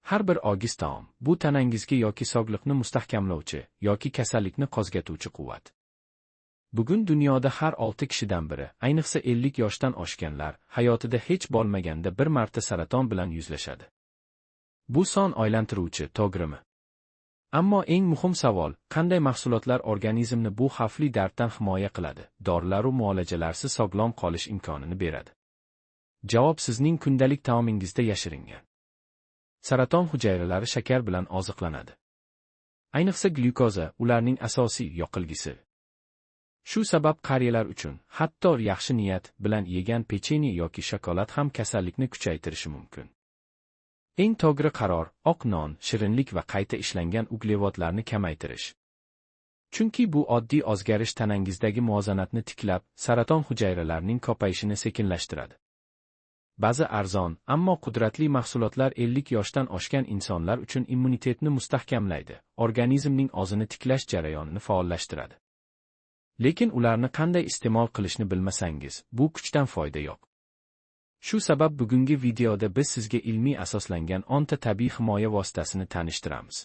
Har bir ogiz taom bu tanangizga yoki sog'liqni mustahkamlovchi, yoki kasallikni qo'zg'atuvchi quvvat. Bugun dunyoda har 6 kishidan biri, ayniqsa 50 yoshdan oshganlar, hayotida hech bo'lmaganda bir marta saraton bilan yuzlashadi. Bu son o'ylantiruvchi, to'g'rimi? Ammo eng muhim savol, qanday mahsulotlar organizmni bu xavfli darddan himoya qiladi, dorilar va muolajalarsiz sog'lom qolish imkonini beradi? Javob sizning kundalik taomingizda yashiringan. Saraton hujayralari shakar bilan oziqlanadi. Ayniqsa glyukoza ularning asosiy yoqilgisi. Shu sabab qariyalar uchun hatto yaxshi niyat bilan yegan pechenye yoki shokolad ham kasallikni kuchaytirishi mumkin. Eng to'g'ri qaror oq non, shirinlik va qayta ishlangan uglevodlarni kamaytirish. Chunki bu oddiy o'zgarish tanangizdagi muvozanatni tiklab, saraton hujayralarining ko'payishini sekinlashtiradi. Ba'zi arzon, ammo qudratli mahsulotlar 50 yoshdan oshgan insonlar uchun immunitetni mustahkamlaydi, organizmning o'zini tiklash jarayonini faollashtiradi. Lekin ularni qanday iste'mol qilishni bilmasangiz, bu kuchdan foyda yo'q. Shu sabab bugungi videoda biz sizga ilmiy asoslangan 10 ta tabiiy himoya vositasini tanishtiramiz.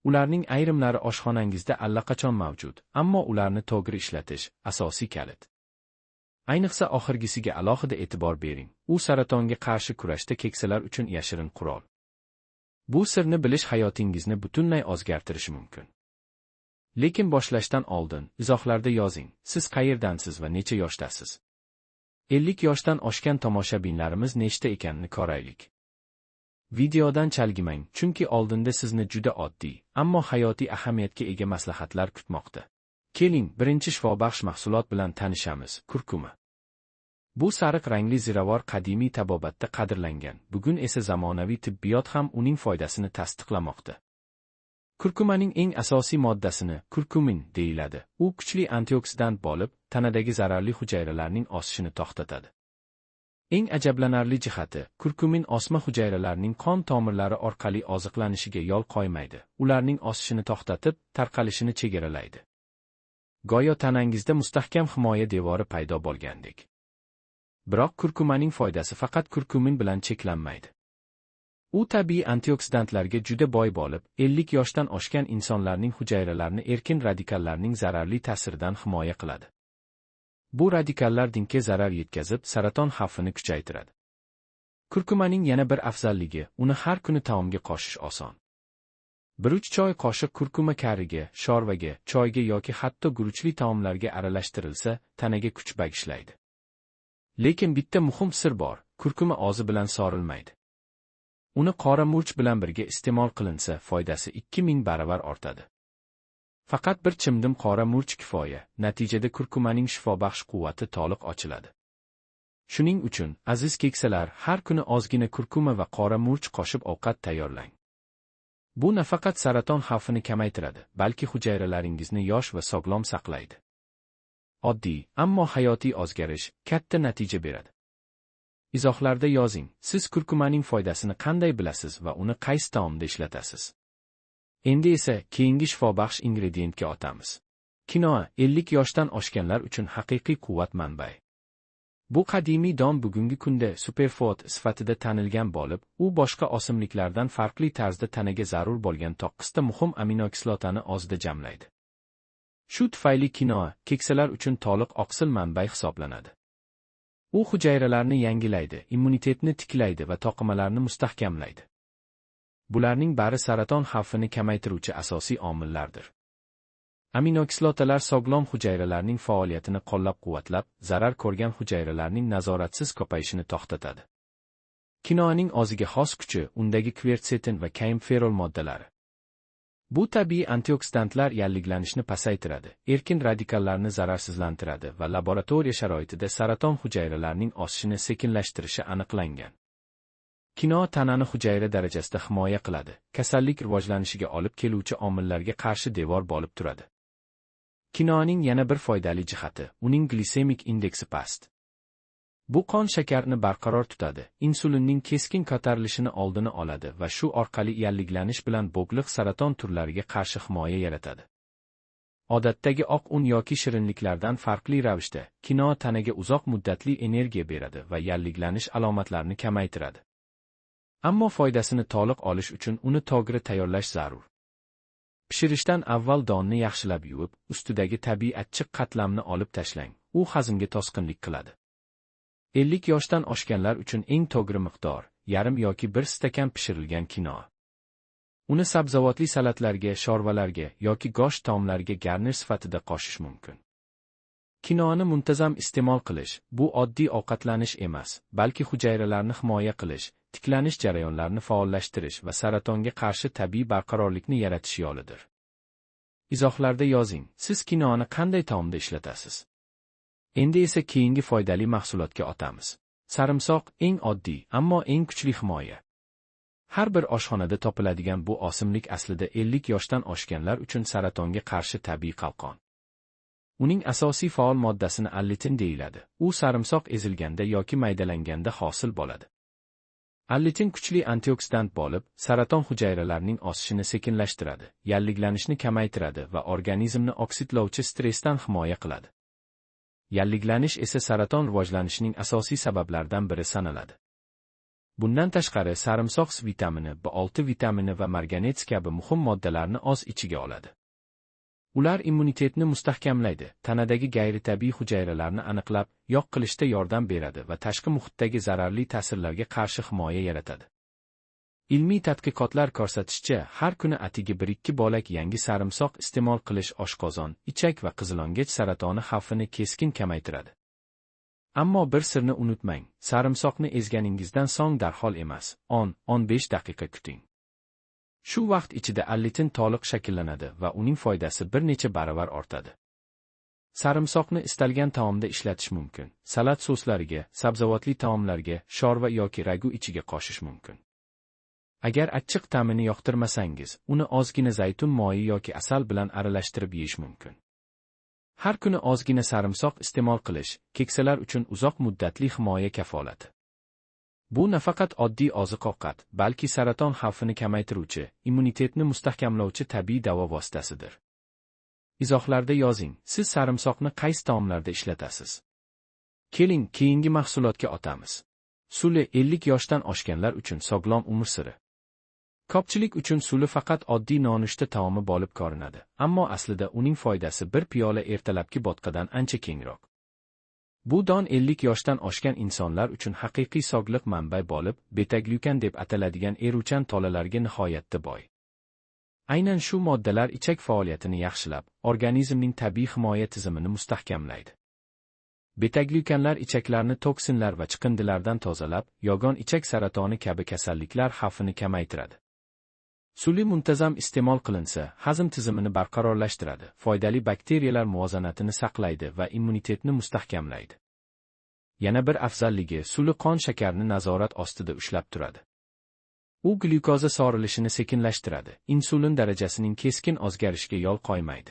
Ularning ayrimlari oshxonangizda allaqachon mavjud, ammo ularni to'g'ri ishlatish asosiy kalit. Ayniqsa oxirgisiga alohida e'tibor bering. U saratonga qarshi kurashda keksalar uchun yashirin qurol. Bu sirni bilish hayotingizni butunlay o'zgartirishi mumkin. Lekin boshlashdan oldin izohlarda yozing, siz qayerdansiz va necha yoshdasiz? 50 yoshdan oshgan tomoshabinlarimiz nechta ekanini ko'raylik. Videodan chalgimang, chunki oldinda sizni juda oddiy, ammo hayotiy ahamiyatga ega maslahatlar kutmoqda. Keling, birinchi shifobaxsh mahsulot bilan tanishamiz, kurkuma. Bu sariq rangli ziravor qadimiy tabobatda qadrlangan, bugun esa zamonaviy tibbiyot ham uning foydasini tasdiqlamoqda. Kurkumaning eng asosiy moddasini kurkumin deyiladi. U kuchli antioksidant bo'lib, tanadagi zararli hujayralarning o'sishini to'xtatadi. Eng ajablanarli jihati, kurkumin osma hujayralarining qon tomirlari orqali oziqlanishiga yo'l qo'ymaydi, ularning o'sishini to'xtatib, tarqalishini chegaralaydi. Go'yo tanangizda mustahkam himoya devori paydo bo'lgandek. Biroq kurkumaning foydasi faqat kurkumin bilan cheklanmaydi. U tabiiy antioksidantlarga juda boy bo'lib, 50 yoshdan oshgan insonlarning hujayralarini erkin radikallarning zararli ta'siridan himoya qiladi. Bu radikallar dinga zarar yetkazib, saraton xavfini kuchaytiradi. Kurkumaning yana bir afzalligi, uni har kuni taomga qo'shish oson. 1-3 choy qoshiq kurkuma kariga, sho'rvaga, choyga yoki hatto guruchli taomlarga aralashtirilsa, tanaga kuch bag'ishlaydi. Lekin bitta muhim sir bor, kurkuma o'zi bilan sorilmaydi. Uni qora murch bilan birga iste'mol qilinsa, foydasi 2000 baravar ortadi. Faqat bir chimdim qora murch kifoya, natijada kurkumaning shifobaxsh quvvati to'liq ochiladi. Shuning uchun, aziz keksalar, har kuni ozgina kurkuma va qora murch qo'shib ovqat tayyorlang. Bu nafaqat saraton xavfini kamaytiradi, balki hujayralaringizni yosh va sog'lom saqlaydi. Oddiy, ammo hayotiy o'zgarish katta natija beradi. Izohlarda yozing, siz kurkumaning foydasini qanday bilasiz va uni qaysi taomda ishlatasiz? Endi esa keyingi shifobaxsh ingrediyentga o'tamiz. Kinoa 50 yoshdan oshganlar uchun haqiqiy quvvat manbai. Bu qadimiy don bugungi kunda superfood sifatida tanilgan bo'lib, u boshqa o'simliklardan farqli tarzda tanaga zarur bo'lgan 9 ta muhim aminokislotani o'zida jamlaydi. Shu tufayli kinoa keksalar uchun to'liq oqsil manbai hisoblanadi. U hujayralarni yangilaydi, immunitetni tiklaydi va to'qimalarni mustahkamlaydi. Bularning bari saraton xavfini kamaytiruvchi asosiy omillardir. Aminokislotalar sog'lom hujayralarning faoliyatini qo'llab-quvvatlab, zarar ko'rgan hujayralarning nazoratsiz ko'payishini to'xtatadi. Kinoaning o'ziga xos kuchi undagi kvertsetin va kaempferol moddalari. Bu tabiiy antioksidantlar yallig'lanishni pasaytiradi, erkin radikallarni zararsizlantiradi va laboratoriya sharoitida saraton hujayralarining o'sishini sekinlashtirishi aniqlangan. Kinoa tanani hujayra darajasida himoya qiladi, kasallik rivojlanishiga olib keluvchi omillarga qarshi devor bo'lib turadi. Kinoaning yana bir foydali jihati, uning glisemik indeksi past. Bu qon shakarni barqaror tutadi, insulinning keskin ko'tarilishini oldini oladi va shu orqali yallig'lanish bilan bog'liq saraton turlariga qarshi himoya yaratadi. Odatdagi oq un yoki shirinliklardan farqli ravishda, kinoa tanaga uzoq muddatli energiya beradi va yallig'lanish alomatlarini kamaytiradi. Ammo foydasini to'liq olish uchun uni to'g'ri tayyorlash zarur. Pishirishdan avval donni yaxshilab yuvib, ustidagi tabiiy achchiq qatlamni olib tashlang, u hazmga to'sqinlik qiladi. 50 yoshdan oshganlar uchun eng to'g'ri miqdor, yarim yoki 1 stakan pishirilgan kinoa. Uni sabzavotli salatlarga, shorvalarga yoki go'sht taomlariga garnir sifatida qo'shish mumkin. Kinoani muntazam iste'mol qilish, bu oddiy ovqatlanish emas, balki hujayralarni himoya qilish, tiklanish jarayonlarini faollashtirish va saratonga qarshi tabiiy barqarorlikni yaratish yo'lidir. Izohlarda yozing, siz kinoani qanday taomda ishlatasiz? Endi esa keyingi foydali mahsulotga o'tamiz. Sarimsoq eng oddiy, ammo eng kuchli himoya. Har bir oshxonada topiladigan bu osimlik aslida 50 yoshdan oshganlar uchun saratonga qarshi tabiiy qalqon. Uning asosiy faol moddasini allitin deyiladi. U sarimsoq ezilganda yoki maydalanganda hosil bo'ladi. Allitin kuchli antioksidant bo'lib, saraton hujayralarining o'sishini sekinlashtiradi, yalliglanishni kamaytiradi va organizmni oksidlovchi stressdan himoya qiladi. Yalliglanish esa saraton rivojlanishining asosiy sabablaridan biri sanaladi. Bundan tashqari sarimsoq C vitamini, B6 vitamini va marganets kabi muhim moddalarni o'z ichiga oladi. Ular immunitetni mustahkamlaydi, tanadagi g'ayritabiiy hujayralarni aniqlab, yo'q qilishda yordam beradi va tashqi muhitdagi zararli ta'sirlarga qarshi himoya yaratadi. Ilmiy tadqiqotlar ko'rsatishicha, har kuni atigi 1-2 bo'lak yangi sarimsoq iste'mol qilish oshqozon, ichak va qizilongach saratoni xavfini keskin kamaytiradi. Ammo bir sirni unutmang, sarimsoqni ezganingizdan so'ng darhol emas, 10-15 daqiqa kuting. Shu vaqt ichida allitin to'liq shakllanadi va uning foydasi bir necha baravar ortadi. Sarimsoqni istalgan taomda ishlatish mumkin. Salat soslariga, sabzavotli taomlarga, shorva yoki ragu ichiga qo'shish mumkin. Agar achchiq ta'mini yoqtirmasangiz, uni ozgina zaytun moyi yoki asal bilan aralashtirib yeyish mumkin. Har kuni ozgina sarimsoq iste'mol qilish, keksalar uchun uzoq muddatli himoya kafolati. Bu nafaqat oddiy oziq-ovqat, balki saraton xavfini kamaytiruvchi, immunitetni mustahkamlovchi tabiiy davo vositasidir. Izohlarda yozing, siz sarimsoqni qaysi taomlarda ishlatasiz? Keling, keyingi mahsulotga o'tamiz. Suli 50 yoshdan oshganlar uchun sog'lom umr siri. Ko'pchilik uchun suli faqat oddiy nonushta taomi bo'lib ko'rinadi, ammo aslida uning foydasi bir piyola ertalabki bo'tqadan ancha kengroq. Bu don 50 yoshdan oshgan insonlar uchun haqiqiy sog'liq manbai bo'lib, beta-glyukan deb ataladigan eruvchan tolalarga nihoyatda boy. Aynan shu moddalar ichak faoliyatini yaxshilab, organizmning tabiiy himoya tizimini mustahkamlaydi. Beta-glyukanlar ichaklarni toksinlar va chiqindilardan tozalab, yogon ichak saratoni kabi kasalliklar xavfini kamaytiradi. Suli muntazam iste'mol qilinsa, hazm tizimini barqarorlashtiradi, foydali bakteriyalar muvozanatini saqlaydi va immunitetni mustahkamlaydi. Yana bir afzalligi, suli qon shakarini nazorat ostida ushlab turadi. U glyukoza sorilishini sekinlashtiradi, insulin darajasining keskin o'zgarishiga yo'l qo'ymaydi.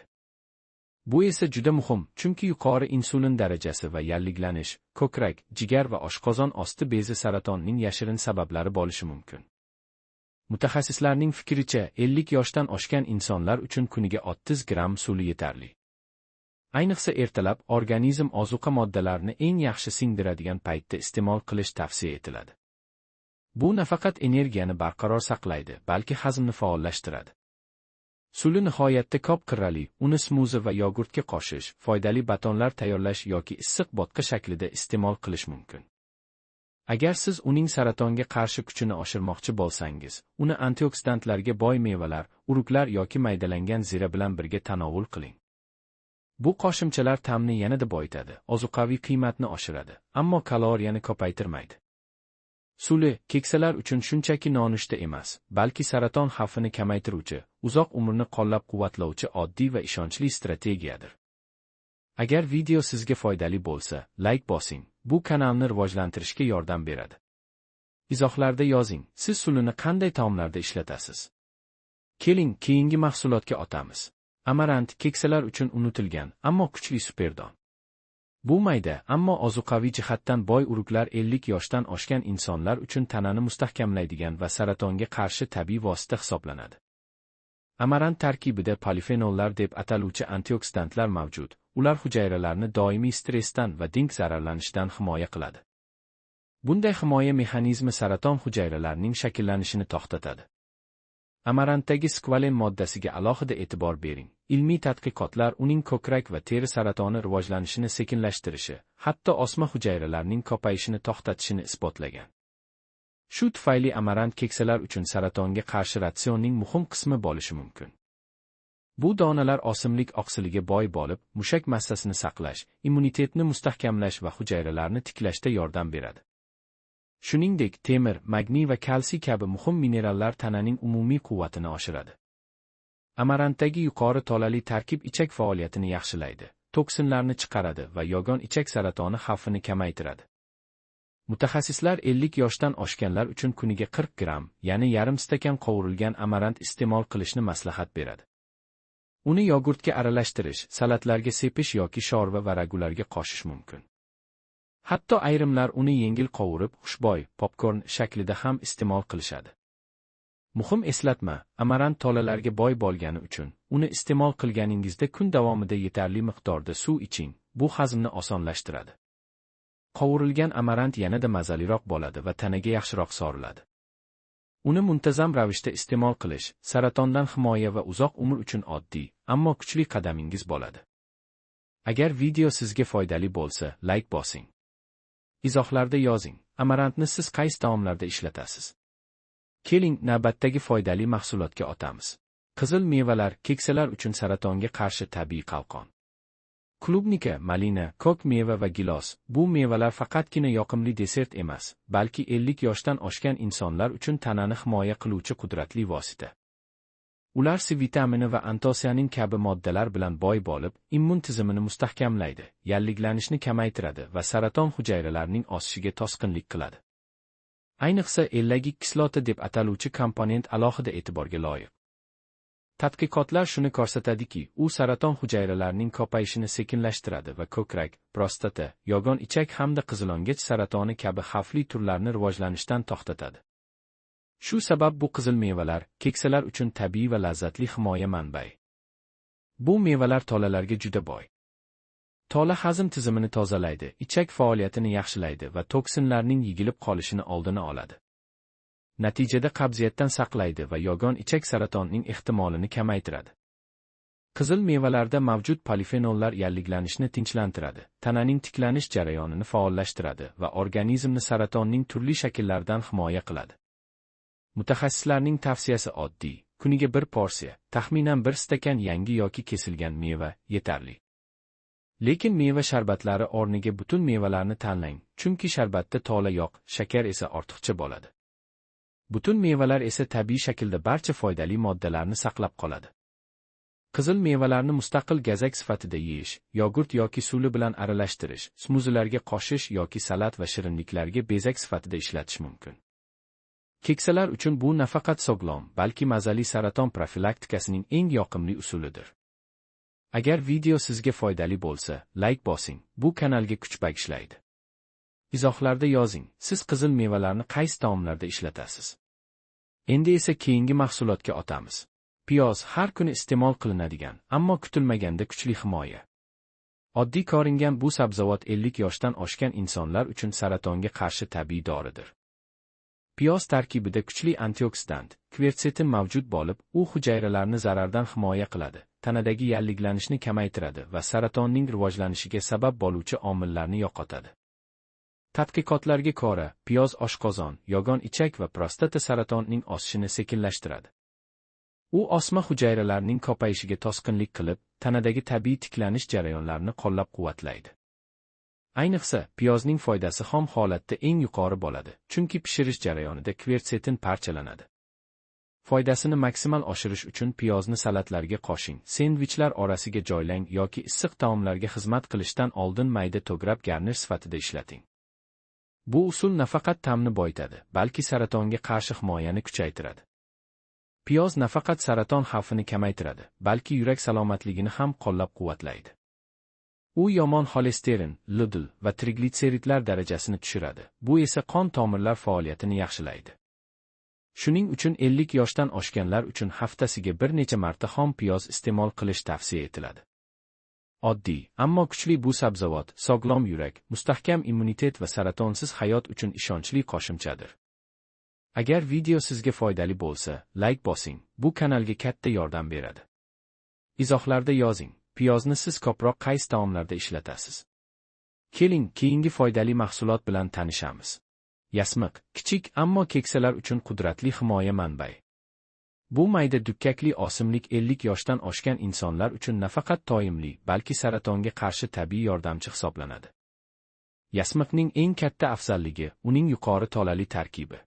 Bu esa juda muhim, chunki yuqori insulin darajasi va yalliglanish, ko'krak, jigar va oshqozon osti bezi saratonining yashirin sabablari bo'lishi mumkin. Mutaxassislarning fikricha, 50 yoshdan oshgan insonlar uchun kuniga 30 gramm suli yetarli. Ayniqsa ertalab organizm ozuqa moddalarini eng yaxshi singdiradigan paytda iste'mol qilish tavsiya etiladi. Bu nafaqat energiyani barqaror saqlaydi, balki hazmni faollashtiradi. Suli nihoyatda ko'p qirrali, uni smuzi va yogurtga qo'shish, foydali batonlar tayyorlash yoki issiq bo'tqa shaklida iste'mol qilish mumkin. Agar siz uning saratonga qarshi kuchini oshirmoqchi bo'lsangiz, uni antioksidantlarga boy mevalar, urug'lar yoki maydalangan zira bilan birga tanovul qiling. Bu qo'shimchalar ta'mni yanada boyitadi, ozuqaviy qiymatni oshiradi, ammo kaloriyani ko'paytirmaydi. Suli, keksalar uchun shunchaki nonushta emas, balki saraton xavfini kamaytiruvchi, uzoq umrni qo'llab-quvvatlovchi oddiy va ishonchli strategiyadir. Agar video sizga foydali bo'lsa, like bosing, bu kanalni rivojlantirishga yordam beradi. Izohlarda yozing, siz sulini qanday taomlarda ishlatasiz? Keling, keyingi mahsulotga o'tamiz. Amarant, keksalar uchun unutilgan, ammo kuchli superdon. Bu mayda, ammo ozuqaviy jihatdan boy urug'lar 50 yoshdan oshgan insonlar uchun tanani mustahkamlaydigan va saratonga qarshi tabiiy vosita hisoblanadi. Amarant tarkibida polifenollar deb ataluvchi antioksidantlar mavjud. Ular hujayralarni doimiy stressdan va dink zararlanishidan himoya qiladi. Bunday himoya mexanizmi saraton hujayralarining shakllanishini to'xtatadi. Amarantdagi skvalen moddasiga alohida e'tibor bering. Ilmiy tadqiqotlar uning ko'krak va teri saratoni rivojlanishini sekinlashtirishi, hatto osma hujayralarining ko'payishini to'xtatishini isbotlagan. Shu tufayli amarant keksalar uchun saratonga qarshi ratsionning muhim qismi bo'lishi mumkin. Bu donalar osimlik oqsiliga boy bo'lib, mushak massasini saqlash, immunitetni mustahkamlash va hujayralarni tiklashda yordam beradi. Shuningdek, temir, magniy va kalsiy kabi muhim minerallar tananing umumiy quvvatini oshiradi. Amarantdagi yuqori tolali tarkib ichak faoliyatini yaxshilaydi, toksinlarni chiqaradi va yogon ichak saratoni xavfini kamaytiradi. Mutaxassislar 50 yoshdan oshganlar uchun kuniga 40 gramm, ya'ni yarim stakan qovurilgan amarant iste'mol qilishni maslahat beradi. Uni yogurtga aralashtirish, salatlarga sepish yoki shorva va ragularga qo'shish mumkin. Hatto ayrimlar uni yengil qovurib, xushbo'y, popkorn shaklida ham iste'mol qilishadi. Muhim eslatma, amarant tolalarga boy bo'lgani uchun, uni iste'mol qilganingizda kun davomida yetarli miqdorda suv iching, bu hazmni osonlashtiradi. Qovurilgan amarant yanada mazaliroq bo'ladi va tanaga yaxshiroq soriladi. Uni muntazam ravishda iste'mol qilish, saratondan himoya va uzoq umr uchun oddiy, ammo kuchli qadamingiz bo'ladi. Agar video sizga foydali bo'lsa, like bosing. Izohlarda yozing, amarantni siz qaysi taomlarda ishlatasiz? Keling, navbatdagi foydali mahsulotga o'tamiz. Qizil mevalar keksalar uchun saratonga qarshi tabiiy qalqon. Klubnika, malina, ko'k meva va gilos bu mevalar faqatgina yoqimli desert emas, balki 50 yoshdan oshgan insonlar uchun tanani himoya qiluvchi qudratli vosita. Ular C vitamini va antosianin kabi moddalar bilan boy bo'lib, immun tizimini mustahkamlaydi, yalliglanishni kamaytiradi va saraton hujayralarining o'sishiga to'sqinlik qiladi. Ayniqsa ellagik kislota deb ataluvchi komponent alohida e'tiborga loyiq. Tadqiqotlar shuni ko'rsatadiki, u saraton hujayralarining ko'payishini sekinlashtiradi va ko'krak, prostata, yogon ichak hamda qizilongach saratoni kabi xavfli turlarni rivojlanishdan to'xtatadi. Shu sabab bu qizil mevalar keksalar uchun tabiiy va lazzatli himoya manbai. Bu mevalar tolalarga juda boy. Tola hazm tizimini tozalaydi, ichak faoliyatini yaxshilaydi va toksinlarning yig'ilib qolishini oldini oladi. Natijada qabziyatdan saqlaydi va yogon ichak saratonining ehtimolini kamaytiradi. Qizil mevalarda mavjud polifenollar yalliglanishni tinchlantiradi, tananing tiklanish jarayonini faollashtiradi va organizmni saratonning turli shakllaridan himoya qiladi. Mutaxassislarning tavsiyasi oddiy, kuniga bir porsiya, taxminan bir stakan yangi yoki kesilgan meva yetarli. Lekin meva sharbatlari o'rniga butun mevalarni tanlang, chunki sharbatda tola yo'q, shakar esa ortiqcha bo'ladi. Butun mevalar esa tabiiy shaklda barcha foydali moddalarni saqlab qoladi. Qizil mevalarni mustaqil gazak sifatida yeyish, yogurt yoki suli bilan aralashtirish, smuzilarga qo'shish yoki salat va shirinliklarga bezak sifatida ishlatish mumkin. Keksalar uchun bu nafaqat sog'lom, balki mazali saraton profilaktikasining eng yoqimli usulidir. Agar video sizga foydali bo'lsa, like bosing, bu kanalga kuch bag'ishlaydi. Izohlarda yozing, siz qizil mevalarni qaysi taomlarda ishlatasiz? Endi esa keyingi mahsulotga o'tamiz. Piyoz har kuni iste'mol qilinadigan, ammo kutilmaganda kuchli himoya. Oddiy ko'ringan bu sabzavot 50 yoshdan oshgan insonlar uchun saratonga qarshi tabiiy doridir. Piyoz tarkibida kuchli antioksidant, kversetin mavjud bo'lib, u hujayralarni zarardan himoya qiladi, tanadagi yalliglanishni kamaytiradi va saratonning rivojlanishiga sabab bo'luvchi omillarni yo'qotadi. Tadqiqotlarga ko'ra, piyoz oshqozon, yogon ichak va prostata saratonining o'sishini sekinlashtiradi. U osma hujayralarining ko'payishiga to'sqinlik qilib, tanadagi tabiiy tiklanish jarayonlarini qo'llab-quvvatlaydi. Ayniqsa, piyozning foydasi xom holatda eng yuqori bo'ladi, chunki pishirish jarayonida kversetin parchalanadi. Foydasini maksimal oshirish uchun piyozni salatlarga qo'shing, sendvichlar orasiga joylang yoki issiq taomlarga xizmat qilishdan oldin mayda to'grab garnir sifatida ishlating. Bu usul nafaqat ta'mni boyitadi, balki saratonga qarshi himoyani kuchaytiradi. Piyoz nafaqat saraton xavfini kamaytiradi, balki yurak salomatligini ham qo'llab-quvvatlaydi. U yomon xolesterin, LDL va triglitseridlar darajasini tushiradi. Bu esa qon tomirlar faoliyatini yaxshilaydi. Shuning uchun 50 yoshdan oshganlar uchun haftasiga bir necha marta xom piyoz iste'mol qilish tavsiya etiladi. Oddiy, ammo kuchli bu sabzavot, sog'lom yurak, mustahkam immunitet va saratonsiz hayot uchun ishonchli qo'shimchadir. Agar video sizga foydali bo'lsa, layk bosing, bu kanalga katta yordam beradi. Izohlarda yozing, piyozni siz ko'proq qaysi taomlarda ishlatasiz? Keling, keyingi foydali mahsulot bilan tanishamiz. Yasmiq, kichik, ammo keksalar uchun qudratli himoya manbai. Bu mayda dukkakli osimlik 50 yoshdan oshgan insonlar uchun nafaqat toyimli, balki saratonga qarshi tabiiy yordamchi hisoblanadi. Yasmiqning eng katta afzalligi, uning yuqori tolali tarkibi.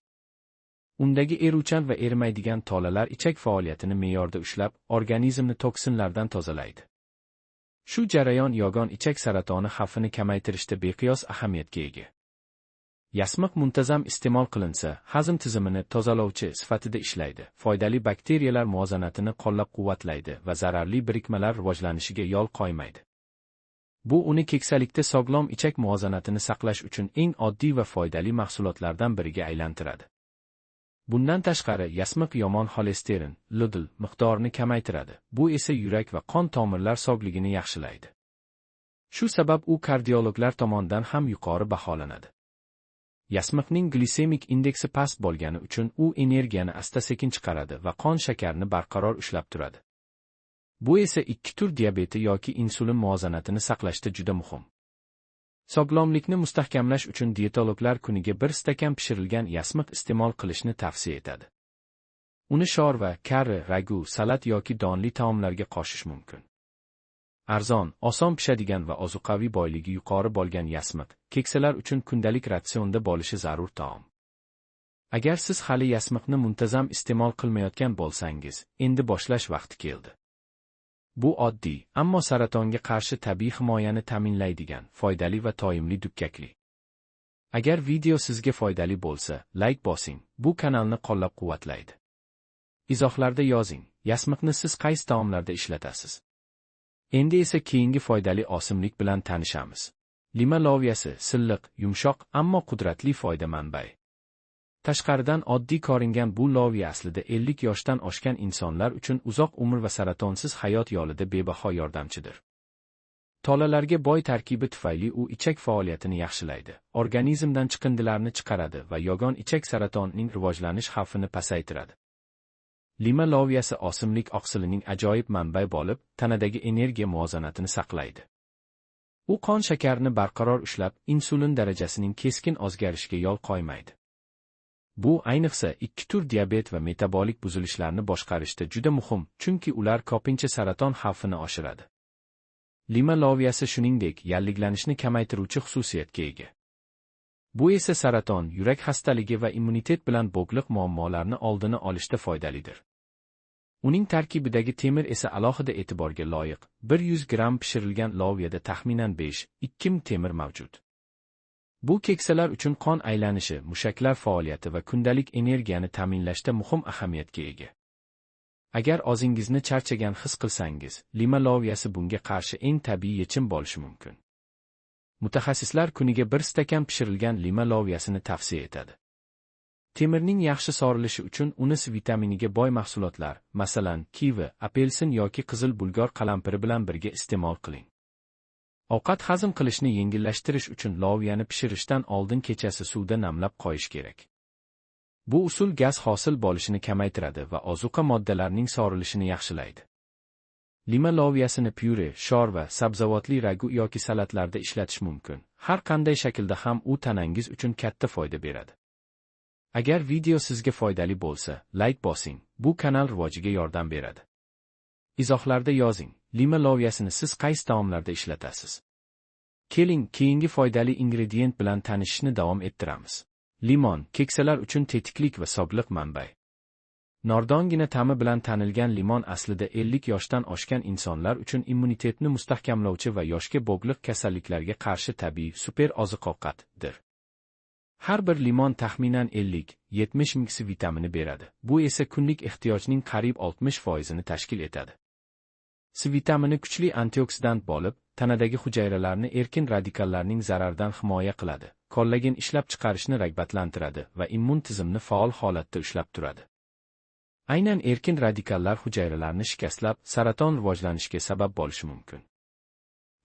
Undagi eruvchan va erimaydigan tolalar ichak faoliyatini me'yorda ushlab, organizmni toksinlardan tozalaydi. Shu jarayon yogon ichak saratoni xavfini kamaytirishda beqiyos ahamiyatga ega. Yasmiq muntazam iste'mol qilinsa, hazm tizimini tozalovchi sifatida ishlaydi, foydali bakteriyalar muvozanatini qo'llab-quvvatlaydi va zararli birikmalar rivojlanishiga yo'l qo'ymaydi. Bu uni keksalikda sog'lom ichak muvozanatini saqlash uchun eng oddiy va foydali mahsulotlardan biriga aylantiradi. Bundan tashqari, yasmiq yomon xolesterin, LDL miqdorini kamaytiradi. Bu esa yurak va qon tomirlar sog'ligini yaxshilaydi. Shu sabab u kardiologlar tomonidan ham yuqori baholanadi. Yasmiqning glisemik indeksi past bo'lgani uchun u energiyani asta-sekin chiqaradi va qon shakarini barqaror ushlab turadi. Bu esa ikki tur diabeti yoki insulin muvozanatini saqlashda juda muhim. Sog'lomlikni mustahkamlash uchun dietologlar kuniga bir stakan pishirilgan yasmiq iste'mol qilishni tavsiya etadi. Uni shorva, karri, ragu, salat yoki donli taomlarga qo'shish mumkin. Arzon, oson pishadigan va ozuqaviy boyligi yuqori bo'lgan yasmiq, keksalar uchun kundalik ratsionda bo'lishi zarur taom. Agar siz hali yasmiqni muntazam iste'mol qilmayotgan bo'lsangiz, endi boshlash vaqti keldi. Bu oddiy, ammo saratonga qarshi tabiiy himoyani ta'minlaydigan, foydali va toyimli dukkakli. Agar video sizga foydali bo'lsa, layk bosing, bu kanalni qo'llab-quvvatlaydi. Izohlarda yozing, yasmiqni siz qaysi taomlarda ishlatasiz? Endi esa keyingi foydali osimlik bilan tanishamiz. Lima loviyasi silliq, yumshoq, ammo qudratli foyda manbai. Tashqaridan oddiy ko'ringan bu loviya aslida 50 yoshdan oshgan insonlar uchun uzoq umr va saratonsiz hayot yo'lida bebaho yordamchidir. Tolalarga boy tarkibi tufayli u ichak faoliyatini yaxshilaydi, organizmdan chiqindilarni chiqaradi va yogon ichak saratonining rivojlanish xavfini pasaytiradi. Lima loviyasi osimlik oqsilining ajoyib manbai bo'lib, tanadagi energiya muvozanatini saqlaydi. U qon shakarini barqaror ushlab, insulin darajasining keskin o'zgarishiga yo'l qo'ymaydi. Bu ayniqsa ikki tur diabet va metabolik buzilishlarni boshqarishda juda muhim, chunki ular ko'pincha saraton xavfini oshiradi. Lima loviyasi shuningdek yallig'lanishni kamaytiruvchi xususiyatga ega. Bu esa saraton, yurak xastaligi va immunitet bilan bog'liq muammolarni oldini olishda foydalidir. Uning tarkibidagi temir esa alohida e'tiborga loyiq. 100 gramm pishirilgan loviyada taxminan 5-2 m temir mavjud. Bu keksalar uchun qon aylanishi, mushaklar faoliyati va kundalik energiyani ta'minlashda muhim ahamiyatga ega. Agar o'zingizni charchagan his qilsangiz, lima loviyasi bunga qarshi eng tabiiy yechim bo'lishi mumkin. Mutaxassislar kuniga bir stakan pishirilgan lima loviyasini tavsiya etadi. Temirning yaxshi sorilishi uchun uni C vitaminiga boy mahsulotlar, masalan, kivi, apelsin yoki qizil bulgor qalampiri bilan birga iste'mol qiling. Ovqat hazm qilishni yengillashtirish uchun loviyani pishirishdan oldin kechasi suvda namlab qo'yish kerak. Bu usul gaz hosil bo'lishini kamaytiradi va ozuqa moddalarining sorilishini yaxshilaydi. Lima loviyasini pyure, shorva, sabzavotli ragu yoki salatlarda ishlatish mumkin. Har qanday shaklda ham u tanangiz uchun katta foyda beradi. Agar video sizga foydali bo'lsa, layk bosing, bu kanal rivojiga yordam beradi. Izohlarda yozing, lima loviyasini siz qaysi taomlarda ishlatasiz? Keling, keyingi foydali ingredient bilan tanishishni davom ettiramiz. Limon, keksalar uchun tetiklik va sog'liq manbai. Nordongina ta'mi bilan tanilgan limon aslida 50 yoshdan oshgan insonlar uchun immunitetni mustahkamlovchi va yoshga bog'liq kasalliklarga qarshi tabiiy super oziq-ovqatdir. Har bir limon taxminan 50-70 mg C vitamini beradi. Bu esa kunlik ehtiyojning qariyb 60%ni tashkil etadi. C vitamini kuchli antioksidant bo'lib, tanadagi hujayralarni erkin radikallarning zararidan himoya qiladi, kollagen ishlab chiqarishni rag'batlantiradi va immun tizimni faol holatda ushlab turadi. Aynan erkin radikallar hujayralarni shikastlab, saraton rivojlanishiga sabab bo'lishi mumkin.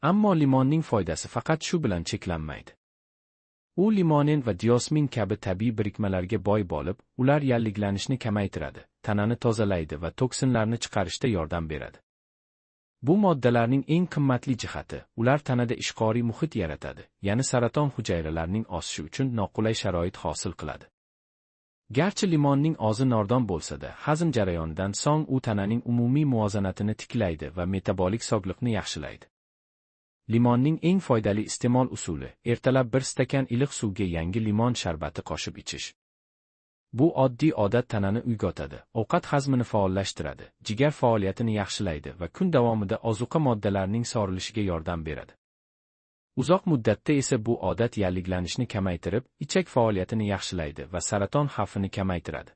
Ammo limonning foydasi faqat shu bilan cheklanmaydi. U limonen va diosmin kabi tabiiy birikmalarga boy bo'lib, ular yallig'lanishni kamaytiradi, tanani tozalaydi va toksinlarni chiqarishda yordam beradi. Bu moddalarning eng qimmatli jihati, ular tanada ishqoriy muhit yaratadi, ya'ni saraton hujayralarining o'sishi uchun noqulay sharoit hosil qiladi. Garchi limonning ozi nordon bo'lsa-da, hazm jarayonidan so'ng u tananing umumiy muvozanatini tiklaydi va metabolik sog'liqni yaxshilaydi. Limonning eng foydali iste'mol usuli ertalab bir stakan iliq suvga yangi limon sharbati qo'shib ichish. Bu oddiy odat tanani uyg'otadi, ovqat hazmini faollashtiradi, jigar faoliyatini yaxshilaydi va kun davomida ozuqa moddalarining sorilishiga yordam beradi. Uzoq muddatda esa bu odat yallig'lanishni kamaytirib, ichak faoliyatini yaxshilaydi va saraton xavfini kamaytiradi.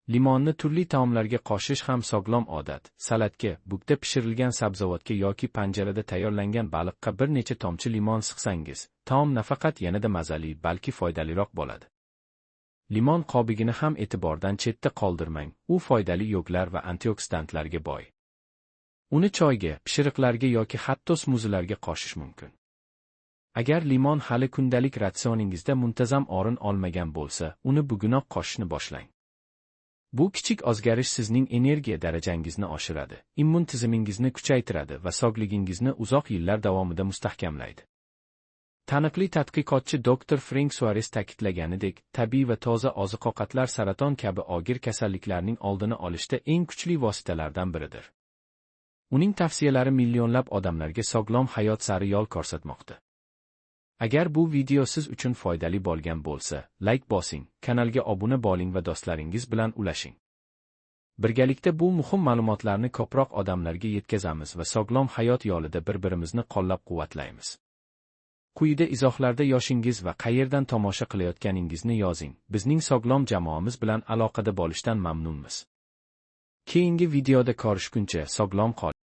Limonni turli taomlarga qo'shish ham sog'lom odat. Salatga, bukda pishirilgan sabzavotga yoki panjarada tayyorlangan baliqqa bir necha tomchi limon siqsangiz, taom nafaqat yanada mazali, balki foydaliroq bo'ladi. Limon qobigini ham e'tibordan chetda qoldirmang, u foydali yog'lar va antioksidantlarga boy. Uni choyga, pishiriqlarga yoki hatto smuzilarga qo'shish mumkin. Agar limon hali kundalik ratsioningizda muntazam o'rin olmagan bo'lsa, uni bugunoq qo'shishni boshlang. Bu kichik o'zgarish sizning energiya darajangizni oshiradi, immun tizimingizni kuchaytiradi va sog'ligingizni uzoq yillar davomida mustahkamlaydi. Taniqli tadqiqotchi Dr. Frank Suarez ta'kidlaganidek, tabiiy va toza oziq-ovqatlar saraton kabi og'ir kasalliklarning oldini olishda eng kuchli vositalardan biridir. Uning tavsiyalari millionlab odamlarga sog'lom hayot sari yo'l ko'rsatmoqda. Agar bu video siz uchun foydali bo'lgan bo'lsa, like bosing, kanalga obuna bo'ling va do'stlaringiz bilan ulashing. Birgalikda bu muhim ma'lumotlarni ko'proq odamlarga yetkazamiz va sog'lom hayot yo'lida bir-birimizni qo'llab-quvvatlaymiz. Quyida izohlarda yoshingiz va qayerdan tomosha qilayotganingizni yozing. Bizning sog'lom jamoamiz bilan aloqada bo'lishdan mamnunmiz. Keyingi videoda ko'rishguncha sog'lom qoling.